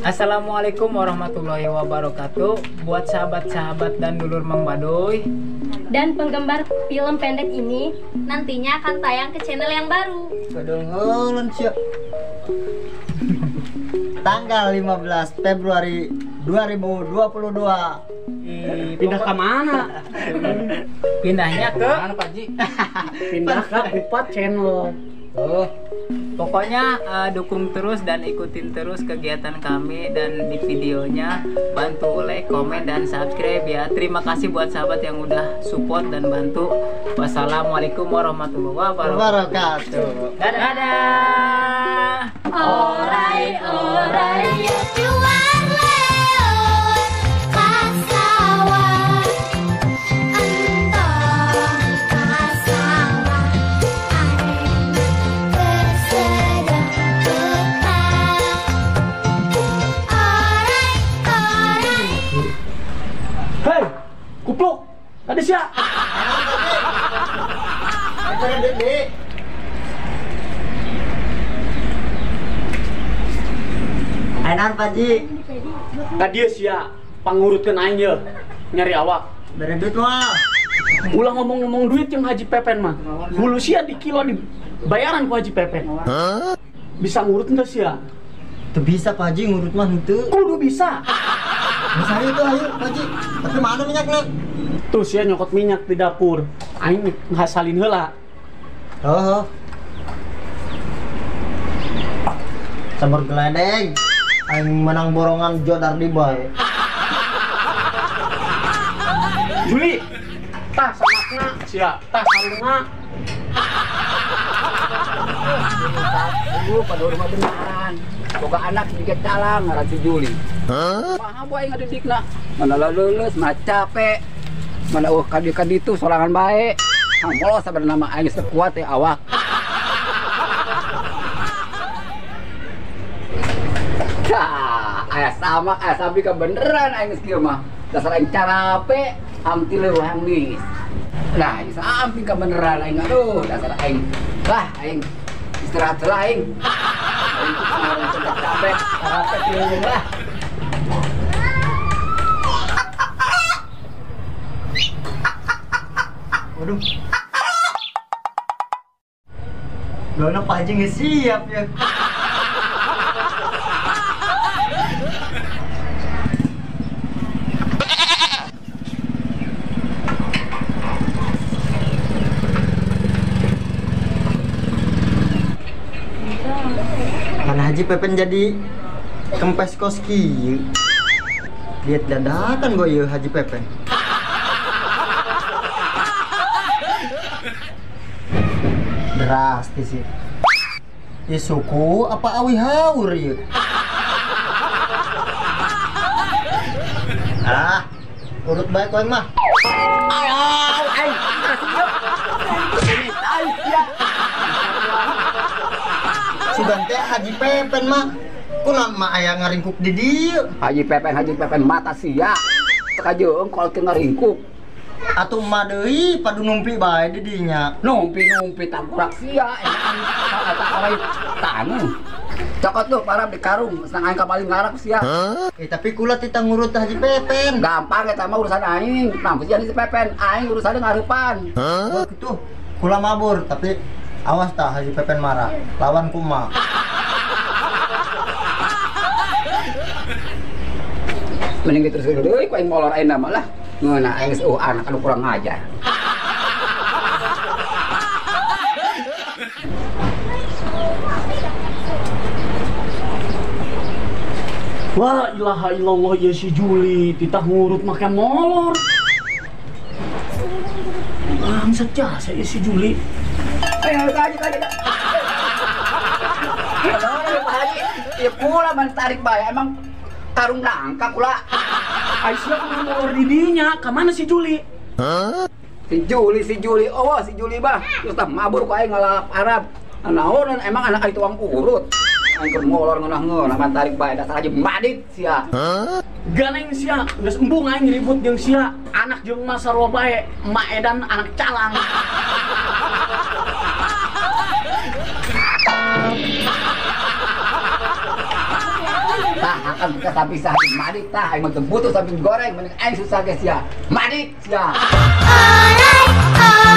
Assalamualaikum warahmatullahi wabarakatuh. Buat sahabat-sahabat dan dulur Mang Baduy dan penggemar film pendek ini nantinya akan tayang ke channel yang baru. Tanggal 15 Februari 2022. Pindah ke mana? Pindahnya ke mana, Pak Ji? Pindah ke Kupat Channel. Oh. Pokoknya dukung terus dan ikutin terus kegiatan kami dan di videonya bantu like, komen, dan subscribe ya. Terima kasih buat sahabat yang udah support dan bantu. Wassalamualaikum warahmatullahi wabarakatuh. Dadah. Orai orai. Hei, kupluk, tadi siap. Ainan Pak Ji. Tadi sia pangurutkeun aing ye, nyari awak. Bere duit mah. Ulah ngomong-ngomong duit yang Haji Pepen mah. Hulu sia di kilo di bayaran ku Haji Pepen. Bisa ngurut henteu sia? Teu bisa Pak Haji ngurut mah henteu. Kudu bisa. Bisa ayo tuh, ayo Pak Haji. Tapi mana minyaknya? Tuh sia nyokot minyak di dapur. Aing ngasalin heula. Oh. Sabar geledeng. Aing menang borongan jodar di bae. Juli, tah samakna sia, tah sarungna. Dulu pada rumah beneran. Boga anak juga calang ngaran si Juli. Maha bu aing ngadidikna. Mana lulus, mana capek. Mana kadi-kadi itu sorangan bae. Hang molos sabar nama aing sekuat ya awak. Tah, aya sama aya sapi kebeneran aing geus kieu mah. Dasar aing carape, amti leuwih geus. Nah, geus samping kebeneran aing aduh, dasar aing. Lah aing istirahat heula aing. Aing capek, carape kieu lah. Waduh. Dona Pak Haji nggak siap ya. Mana Haji Pepen jadi kempes kos kieu. Lihat dadakan gue ya Haji Pepen. Drastis sih. Ya suku apa awi haur ya? Ah, urut baik kowe mah. Ayo, Sugan teh Haji Pepen mah. Kunaon mah aya ngaringkuk di dieu? Haji Pepen mata sia. Teu kajeung kol teu ngaringkuk. Atuh mah deui padu numpi bae di dinya. Numpi tangkurak sia enakan eta orai tanu. Cokot tuh parab di karung, senang aing ka paling ngarak sia. Tapi kula tita ngurut Haji Pepen. Gampang eta mah urusan aing. Nah, sia si Pepen, aing urusanna ngarupan. Oh gitu. Kula mabur tapi awas tah Haji Pepen marah. Lawan kumaha. Mending diteruskeun deui ku aing molor aing mah lah. Ngeunah aing geus eueuh anak anu kurang ajar. Wah, ilaha illallah ya si Juli, titah ngurut make molor. Bangsat jasa ya si Juli. Ayo kaji kaji. Pak Haji, ya kula man tarik bae emang karung nangka kula. Aisyah kumaha molor di dinya, ka mana si Juli? Si Juli, oh si Juli bah, terus tah mabur ku aing ngalap Arab. Naonan emang anak aing tuang urut. Aing keur molor ngeunah-ngeunah man tarik bae dasar aja madit sia. Ganeng sia, geus embung aing ribut jeung sia, anak jeung mah sarua bae, emak edan anak calang. Tah Akan kita sapi sapi madik tah aing mah teu butuh sapi goreng mending aing susah ge sia. Madik sia. Alright.